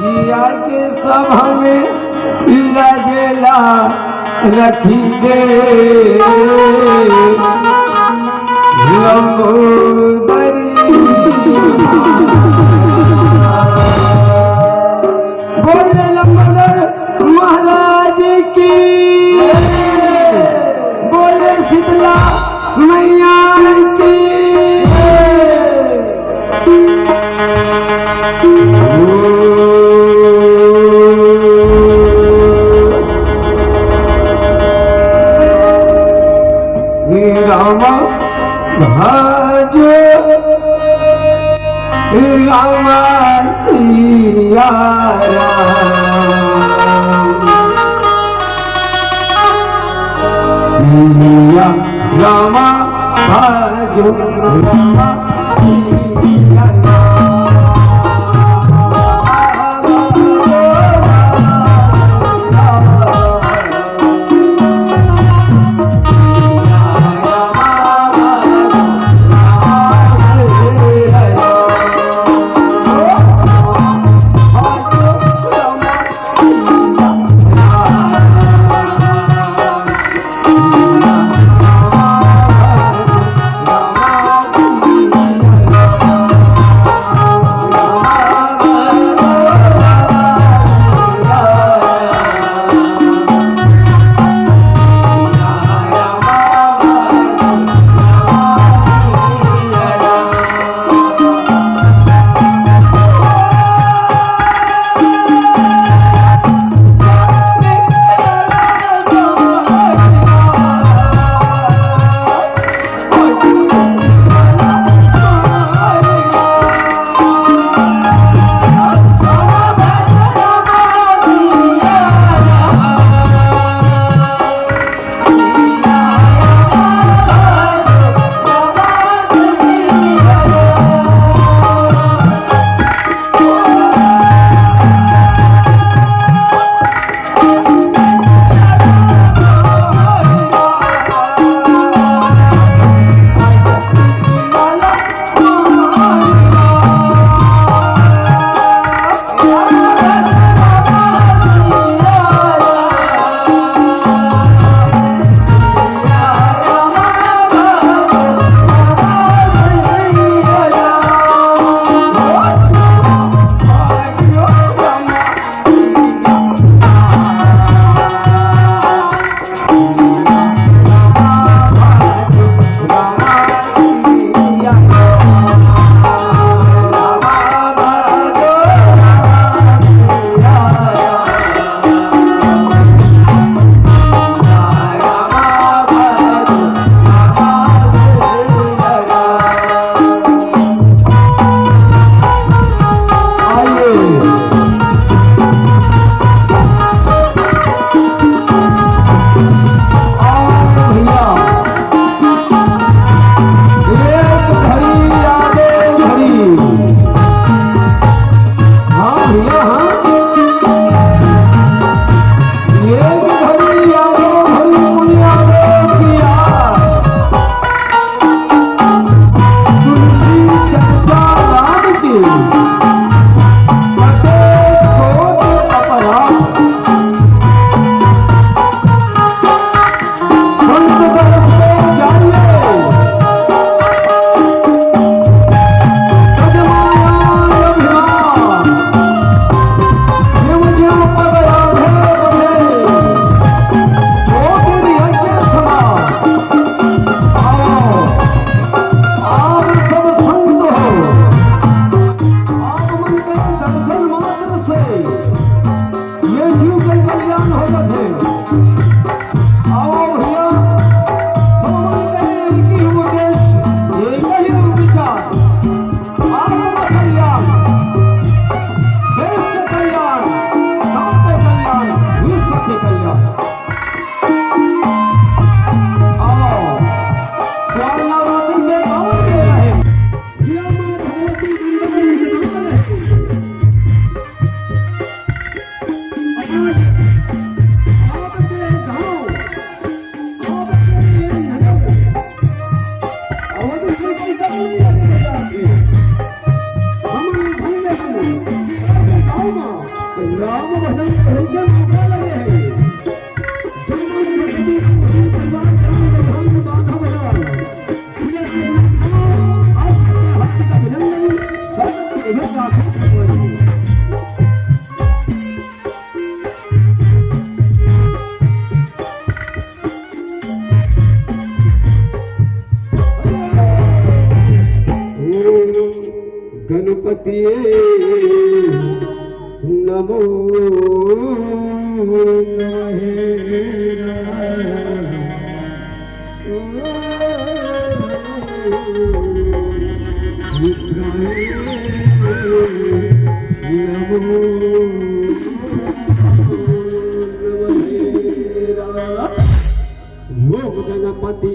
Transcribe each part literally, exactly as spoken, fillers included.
जिया के सभा में लजेला रखी दे लंबोदरी। बोले लंबोदर महाराज की, बोले शीतला मैया की। राम भज राम सिया राम। सिया राम भज राम सिया राम। ज्ञान हो जाथे। आओ भैया, श्रवण करें इनकी उपदेश, एक ही विचार। आत्म कल्याण, देश के कल्याण, गांव के कल्याण, विश्व के कल्याण। आओ, प्यार नवरात्रि के पावन दिन है। प्रिया माँ भगवती वृंदावन विराजमान है। आज आपके गांव, आपके ये नगर, अवध से किसान नहीं आते जाते। हम धन्य हैं कि आपके गांव में राम भजन करके मौका लगे हैं। जन्माष्टमी के दिन पूरे परिवार राम भगवान में बांधा बजा रहे हैं। प्रिय श्रोताओं, आप सबके हार्दिक अभिनंदन, स्वागत के लिए लाखों शुभकामनाएं। गणपतिये नमो नमः। विघ्नाय नमो नमः। ओम गणपति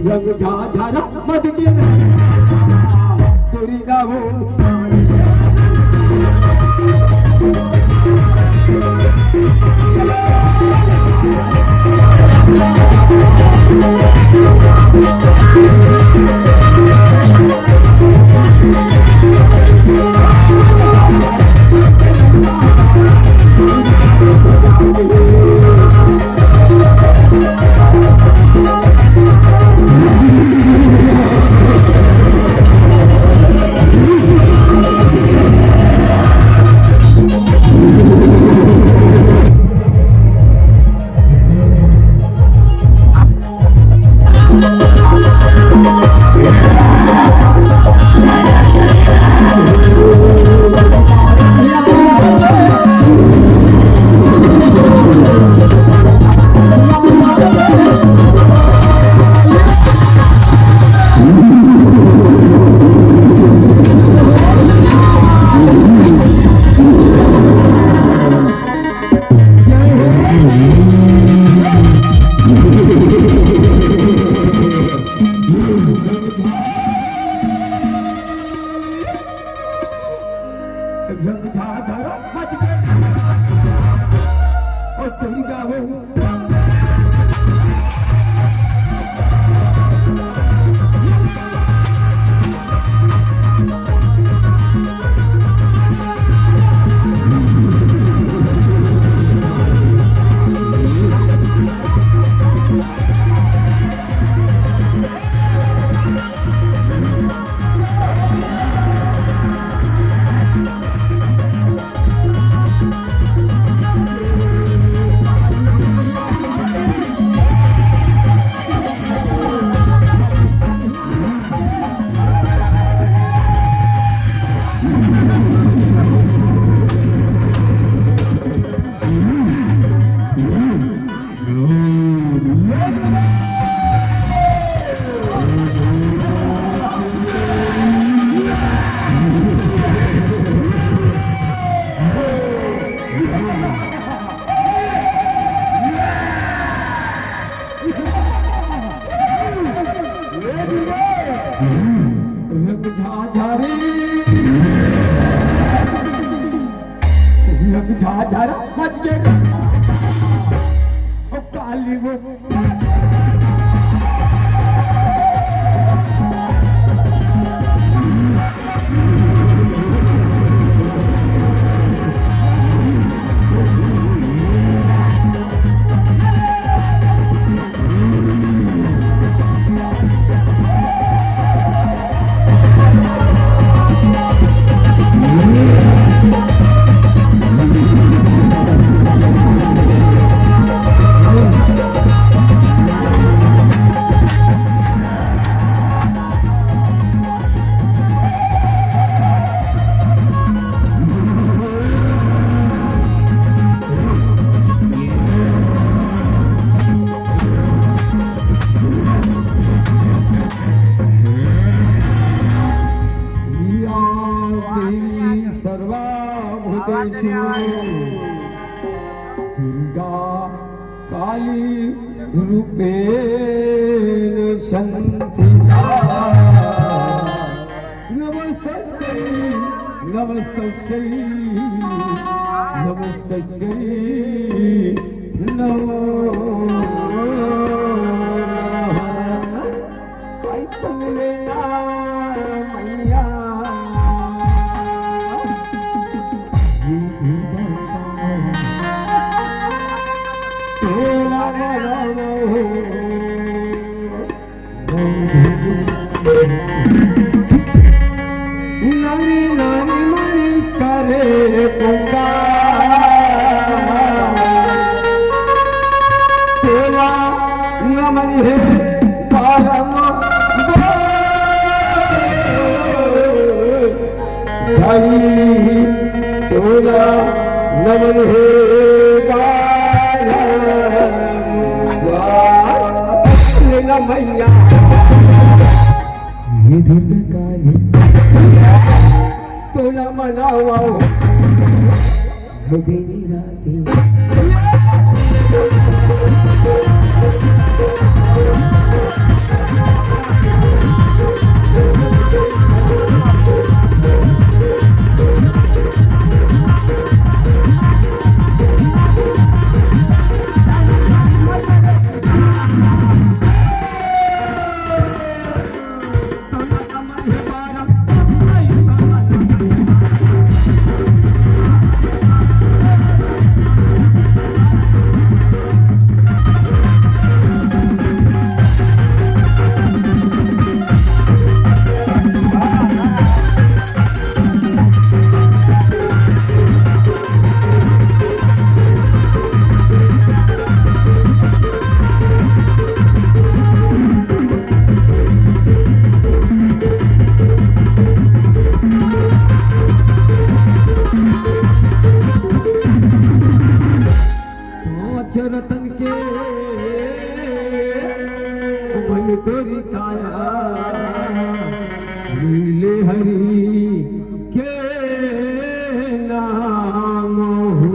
रंग झाझरा मत के दुर्गा हो। या देवी सर्वभूतेषु दुर्गा काली रूपेण संस्थिता। नमस्तस्यै, नमस्तस्यै, नमस्तस्यै नमो नमः। ऐसन लेना मैया। तोला नमो। नारी नारी मणि करे पुकार। तोला नमन हे परम भाई, तोला नमन हे परम भाई। मैया, ये दुर्गा काली तोला मनावा हो बेनी राती। पांच रतन के बन तोरी काया, लीले हरि के नाम हो।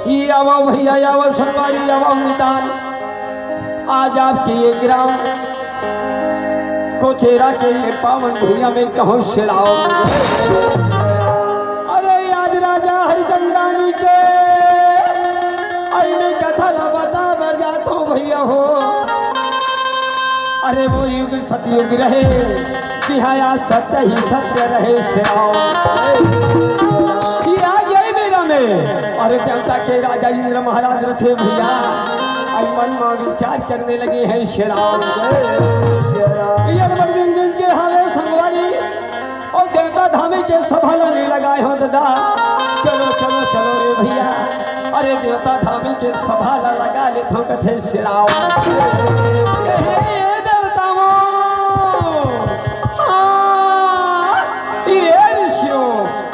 ये आवो भैया, आवो संगवारी, आवो मितान। आज आपके ये ग्राम कोचेरा के ये पावन भुइयां में कहूं से लाओ। अरे याद राजा हरिचंदानी के अइने कथा ला बता बर जात हो भैया हो। अरे वो युग सतयुग रहे, बिहाया सत्य ही सत्य रहे श्याम। इंद्र महाराज रथे भैया, अउ मन मा विचार करने लगे हे श्री राम। ये बड़ दिन दिन के हावे संगवारी, ओ देवता धामी के सभा ला नइ लगाए हो दादा। चलो, चलो, चलो रे भैया, अरे देवता धामी के सभा ला लगा लेथों कथे श्री राम। हे, हे देवता हो, हाँ, ये ऋषियों,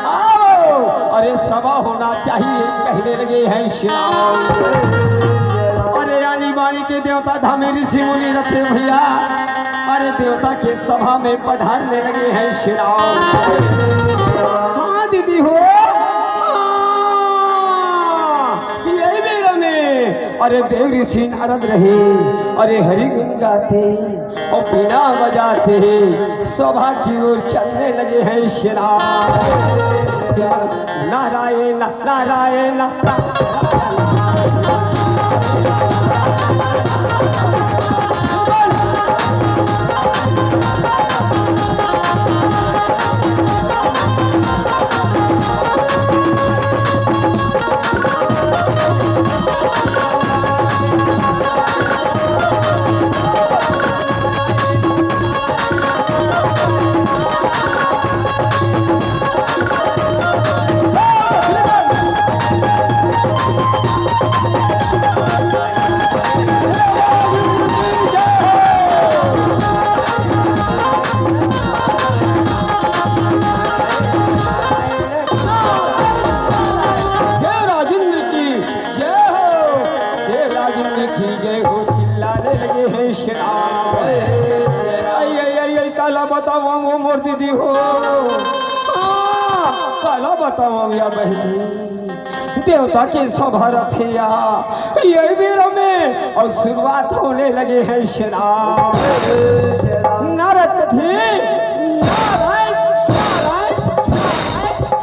आओ, अरे सभा होना चाहिए, कहने लगे हे श्री राम। अरे आनी बानी के देवता धामी ऋषि मुनि रथे भैया, अरे देवता के सभा में पधारने लगे हे श्री राम। हाँ दीदी हो, हाँ, ये बेरा में अरे देव ऋषि नारद रहे, अरे हरि गुण गाथे अउ बीना बजाथे सभा की ओर चलने लगे हे श्री राम। नारायण, नारायण। देव राजेंद्र की जय हो, देव राजेंद्र की जय हो, चिल्लाने लगे हे श्री राम। आई, आई, आई, आई, काला बतावंव वो मोर दीदी हो, हाँ, काला बतावंव या बहिनी, देवता के सभा रथे या, ये बेरा में अउ शुरुआत होने लगे हे श्री राम। नारद कथे, नारायण, नारायण, नारायण,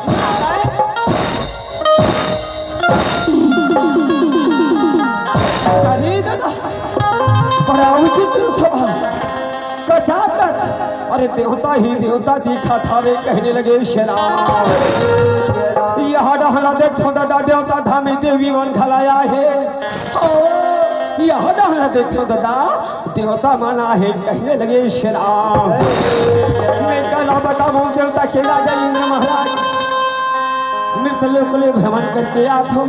नारायण। अरे दादा, बड़ा विचित्र सभा। कचाकच, अरे देवता ही देवता दिखत हावे, कहने लगे श्री राम। यह डहला देखो दादा, देवता धामी देवी मन घला आहे। ओ, यह डहला देखो दादा, देवता मन आहे, कहने लगे श्री राम। मैं काला बतावंव देवता के राजा इंद्र महाराज, मृत लोक ले भ्रमण करके आथों।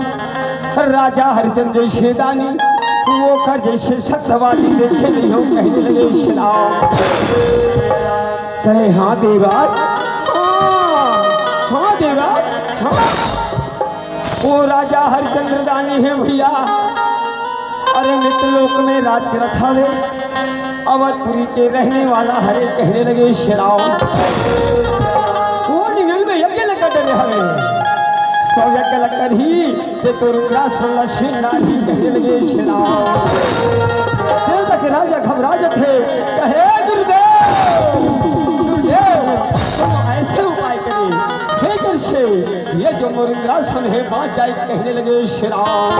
राजा हरिचंद्र जैसे दानी, ओकर जैसे सत्यवादी देखे नइ हों, कहने लगे श्री राम। कहे, हाँ देवराज, हाँ, हाँ देवराज, हाँ। ओ राजा हरिचंद्र दानी हे भैया, अरे मृत लोक में राज करत हावे, अवधपुरी के रहने वाला हरे, कहने लगे श्री राम। ओ निगल में यज्ञ लगा डरे हवे, सौ यज्ञ लग करही, ते तो रुद्रासन ला छीन डारही, कहने लगे श्री राम। देवता के राजा घबरा जथे, कहे गुरुदेव, गुरुदेव, तुम ऐसे उपाय करे, हे गुरुदेव, ये जो मोर इंद्रासन हे बाँच जाय, कहने लगे श्री राम।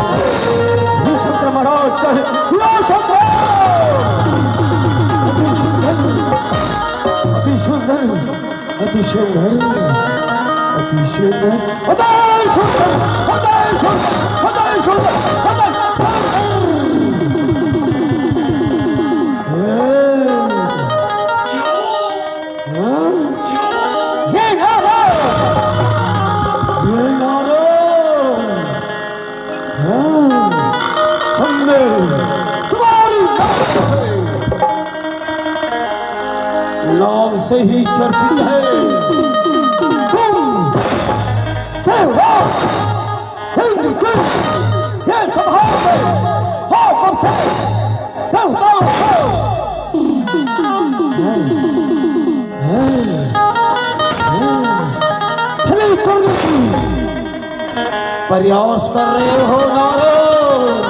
विचित्र महाराज कहे, "यो शंकर!" अति सुंदर, अति सुंदर, अति सुंदर, अति सुंदर, अति सुंदर, अति सुंदर, अति सुंदर, अति सुंदर। हे। हाँ? हे नारद! हे नारद! हाँ, हमने तुम्हारी नाम से ही चर्चित है। तुम देवा इंद्र के ये सभा में हो करते देवताओं को खड़ी करने की प्रयास कर रहे हो नारद,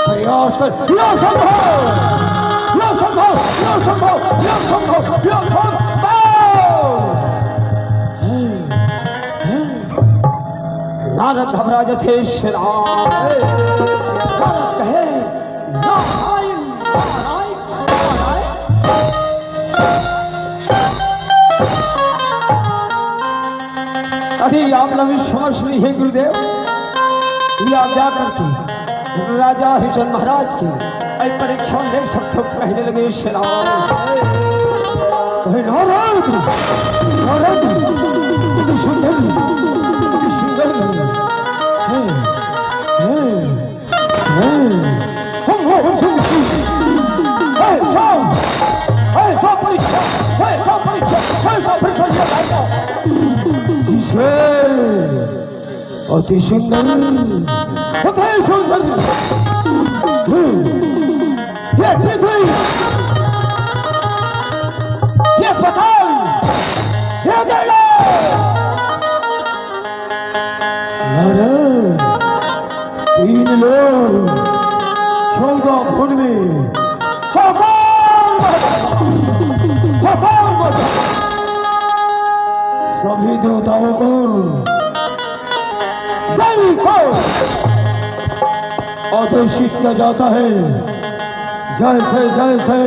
प्रयास कर, यो संभव, यो संभव, यो संभव, यो संभव, यो संभव। नारद घबरा जथे श्री राम। नारद कहे, नारायण, नारायण, नारायण। अभी आप लोग समझ ली है गुरुदेव, या जा करके राजा हरिचंद महाराज के ऐ परीक्षा ले सकथो कहने लगे श्री राम। हे नारद, नारद, अति सुंदर, अति सुंदर। हे, हे, हे। हे, सब, हे, सब परीक्षा, हे, सब परीक्षा, हे, सब परीक्षा, ये भाई साहब। अति सुंदर, अति सुंदर। ये पृथ्वी, ये पाताल, ये दैलो। अरे, तीन लोक, चौदह भुवन में हाहाकार मचा, हाहाकार मचा। सभी देवताओं को, दैवी को आदेशित किया जाता है। जैसे, जैसे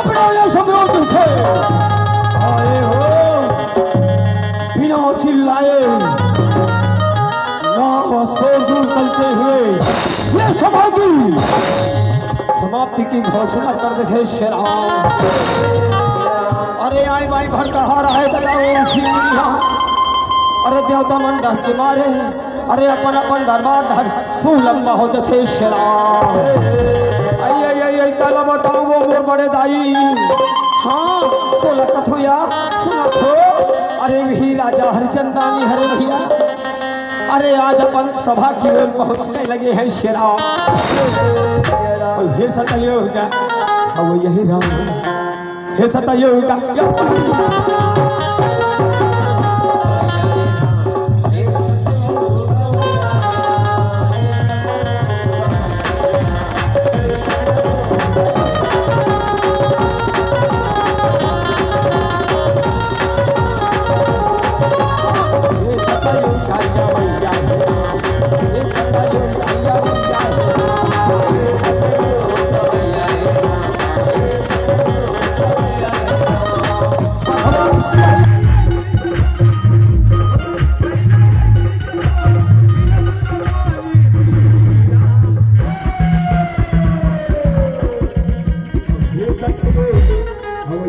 अपना ये समृद्ध से आए हो, बिना चिल्लाए, ना शोर दूर करते हुए ये सभा की समाप्ति की घोषणा कर दे श्री राम। अरे आय बाय भड़कहा रहे बताओ इसी दुनिया। अरे देवता मन डर के मारे, अरे अपन अपन दरबार डर सु लंबा हो जथे श्री राम। आई आई आई आई काला बताओ वो मोर बड़े दाई। हाँ, तो लगत हो या सुनत हो। अरे वही राजा हरिचंदानी हरे भैया। अरे आज अपन सभा की ओर पहुंचने लगे हैं श्री राम। और ये सतयो का, अब यही राम। हे सतयो का,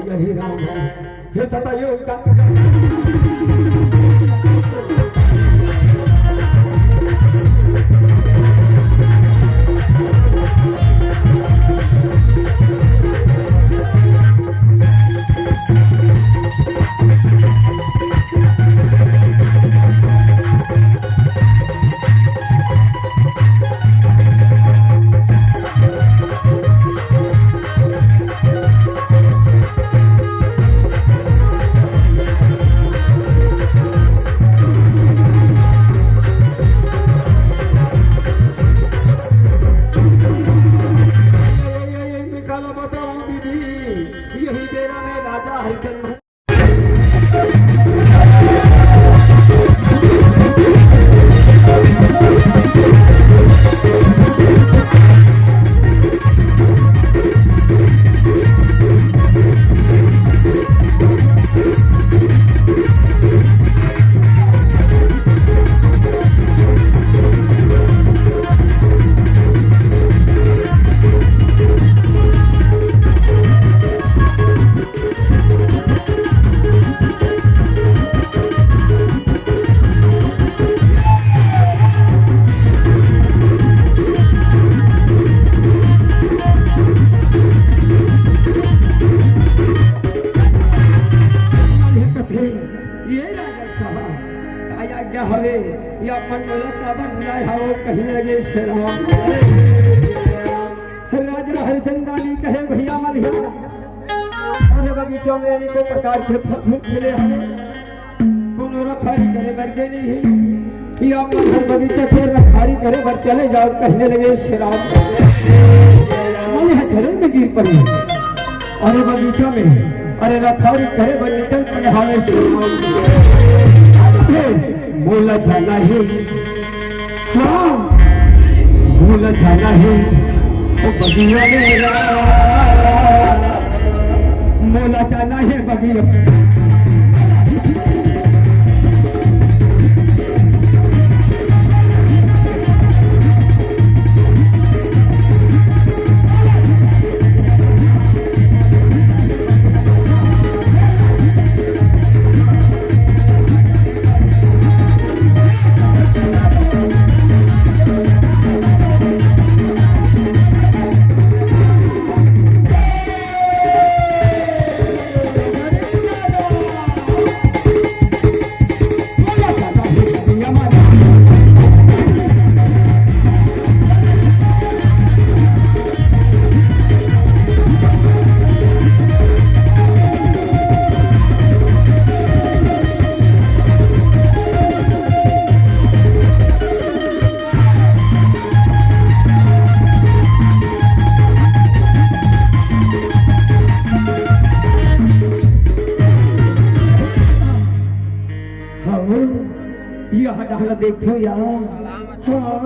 यही राम है। हे सतयो का यही बेरा में राजा हरिचंद ये राजा साहब, का आज्ञा हवे? या अपन मोला काबर बुलाए हवो? कहीं लगे श्री राम। राजा हरिचंदानी कहे, भैया मलिया, अरे बगीचा में अनेकों प्रकार के फल फूल खिले हवे, कोनो रखवारी करे बर के नहीं है। या अपन घर बगीचा के रखवारी करे बर चले जाओ, कहने लगे श्री राम। मलिया झरन में गिर पड़ी। अरे बगीचा में, अरे रखवारी करे बर निकल पड़े हवे श्री राम। मोला जाना है, हाँ, मोला जाना है, ओ बगिया मेरा, मोला जाना है बगिया। हाँ, ये हटा ला देख तो यार। हाँ,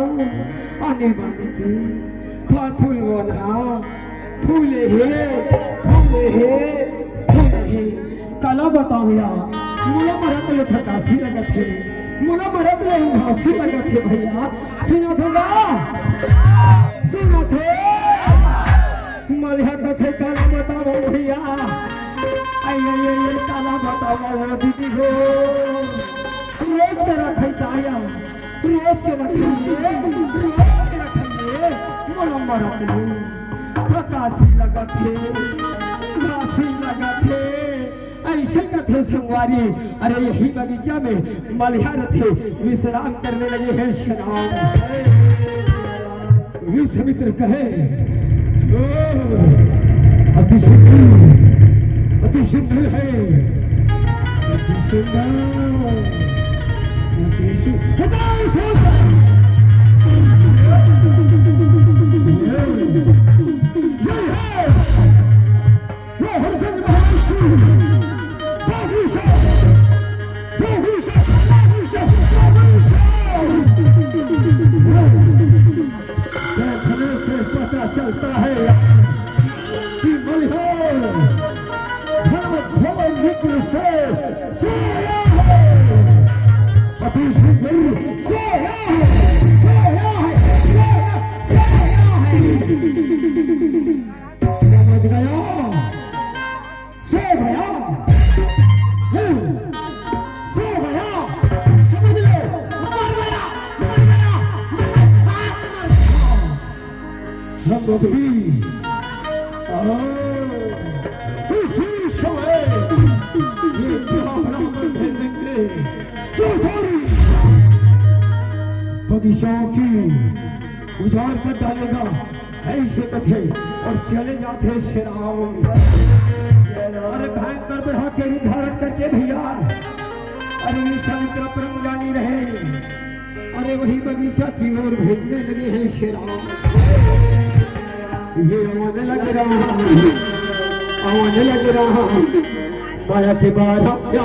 आने बाने के फल फूल मन हा फूले हे, फूले हे, फूले हे। काला बताओ यार, मोला मरत ले थकासी लगत हे, मोला मरत ले उदासी लगत हे भैया। सुनत हो गा? सुनत हो? मलिहा कथे काला बताओ भैया। आई, आई, आई, आई, काला बताओ दीदी हो। रोज के रखई दाया, रोज के रखई, रोज के रखई, मोला मरत ले थकासी लगत हे, उदासी लगत हे। अइसे कथे संगवारी, अरे यही बगीचा में मलिहा रथे, विश्राम करने लगे हे श्याम। विश्वामित्र कहे, "ओ, अति सुंदर, अति सुंदर है, अति सुंदर, अति सु-, हटाओ, सोच। ये है।" वो हरिचंद महर्षि, बाबू साहब, बाबू साहब, बाबू साहब, बाबू साहब। देखने से पता चलता है कि मलिहार धर्म भवन मित्र से सोया है। अति सुंदर सोया है, सोया है, सोया, सोया है। समझ गया? सो गया। हम्म। सो गया। समझ लो। मर गया। मर गया। मर गया। हम लोग भी, आ, इसी समय ये क्या ब्राह्मण भेजेंगे। जो सारी बगीचों की उजाड़ कर डालेगा। अइसे कथे अउ चले जाथे श्याम। अरे भयंकर बड़ा के रूप धारण करके भैया, अरे विश्वामित्र परम ज्ञानी रहे, अरे वही बगीचा की ओर भेजने लगे हे श्याम। ये रोने लग रहा, रोने लग रहा। माया के बारा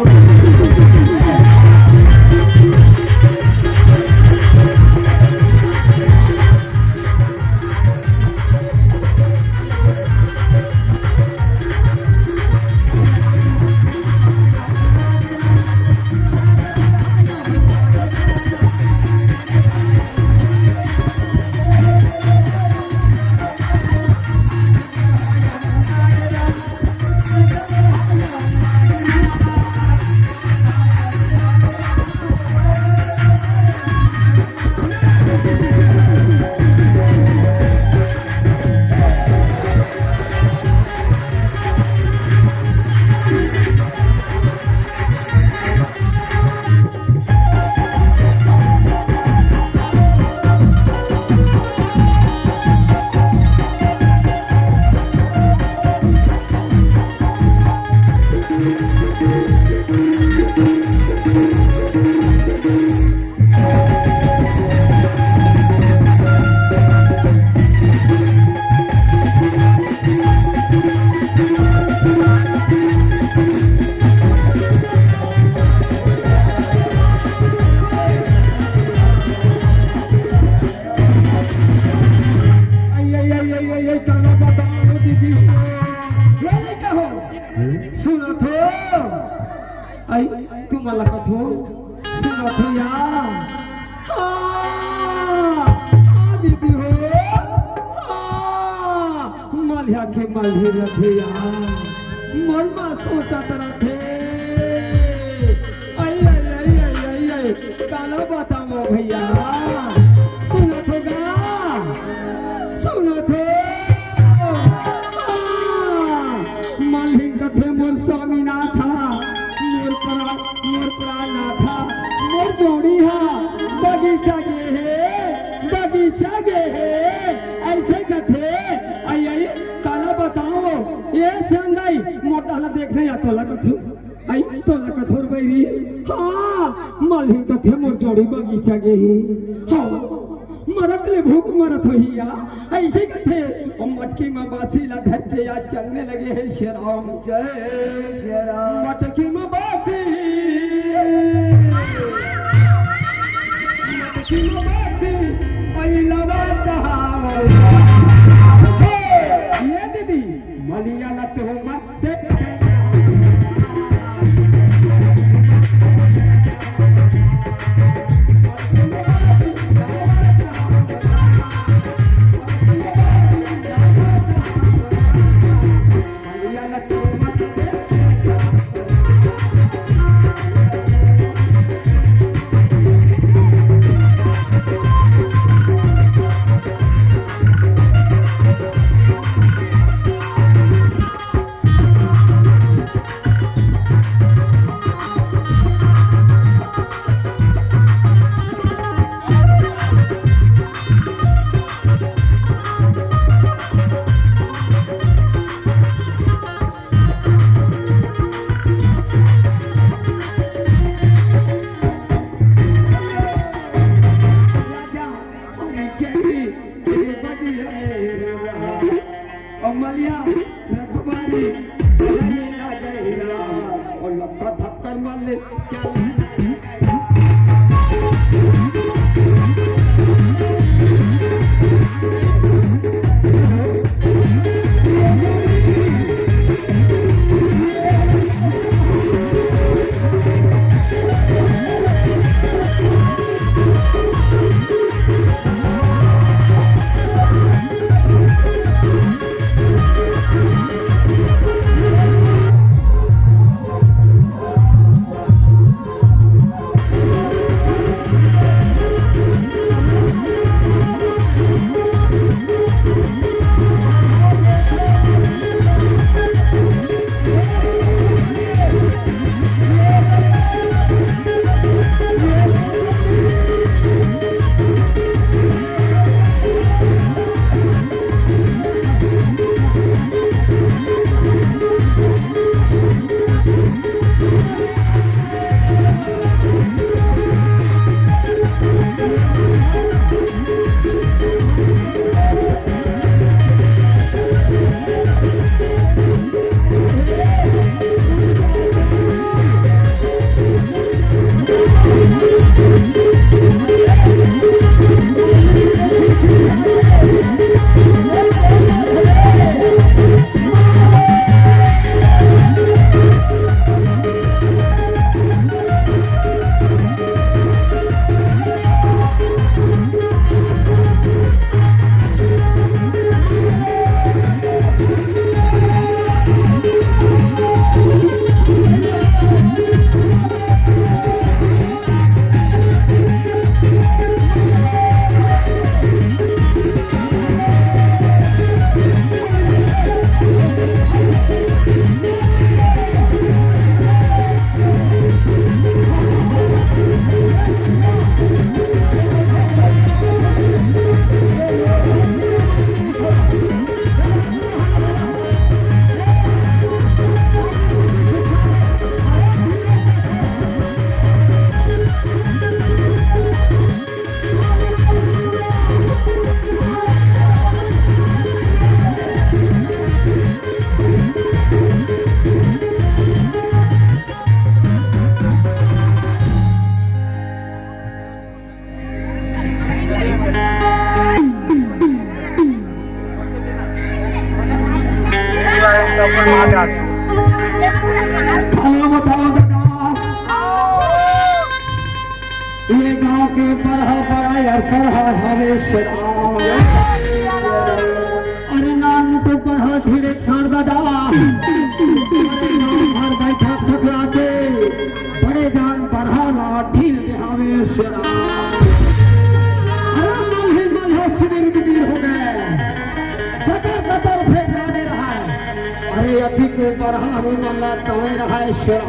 आई, आई, आई, आई, आई, आई, काला बताओ दीदी हो। ये लइका हो। सुनत हो? आई, तुम वाला कथो। सुनत हो या? हाँ, हाँ, दीदी हो। हाँ, मलिहा के मलिहा रथे या। मन मा सोचत रथे। आई, आई, आई, आई, आई, आई। काला बताओ भैया, सुनत हो गा, सुनत हो। मालिक कथे मोर स्वामीनाथ, मोर प्रा-, मोर प्राणनाथ, मोर जोड़ी हा बगीचा गे हे, बगीचा गे हे, अइसे कथे। आई, आई, काला बताओ, ये संदाई मोटा ला देखने या तोला कथू। आई तोला कथोर बइरी, हाँ, मालिक कथे मोर जोड़ी बगीचा गे हे। हाँ, मरत ले भूख मरत होही या, अइसे कथे, ओ मटकी म बासी ला धर के या चलने लगे हे श्याम। जय श्याम। मटकी म बासी, ये गांव के बरहा बड़ा यार करहा हवे शेरा। अरे नान तो बरहा धीरे खान दादा। अरे गांव भर बैठक सकरा के बड़े जान बरहा ला ढील देहावे शेरा। अरे मल्ही मल्हा सिविर बिदिर हो गए। कतर कतर फेंक रहा है। अरे अभी को बरहा रो मल्ला तवे रहा है शेरा।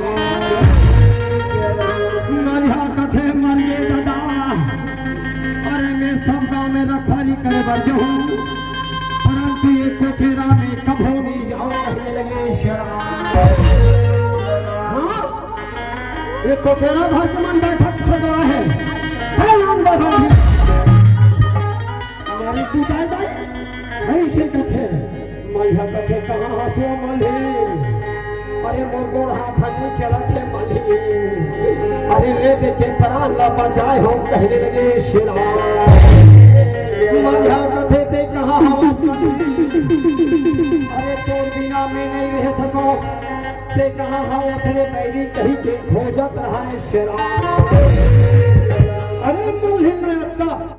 मल्हा कथे मरिए दादा। अरे मैं सब गांव में रखवारी करे बर जाऊं, परंतु ये कोचेरा में कभो नहीं जाओ कहने लगे शेरा। हाँ? ये कोचेरा भर के मन बैठक सजा है। है नाम बरहा भी। हमारे तू दाई दाई ऐसे कथे, मल्हा कथे कहाँ हसो मल्ही। अरे मोर गोड़ हाथ नहीं चलत हे मल्ही। अरे ले दे के परान ला बचाए हो कहने लगे शेरा। मल्हा कथे ते कहाँ हवस मल्ही। अरे तोर बिना मैं नहीं रह सको। ते कहाँ हवस रे बैरी कही के खोजत रहा है शेरा। अरे मल्ही मैं अतका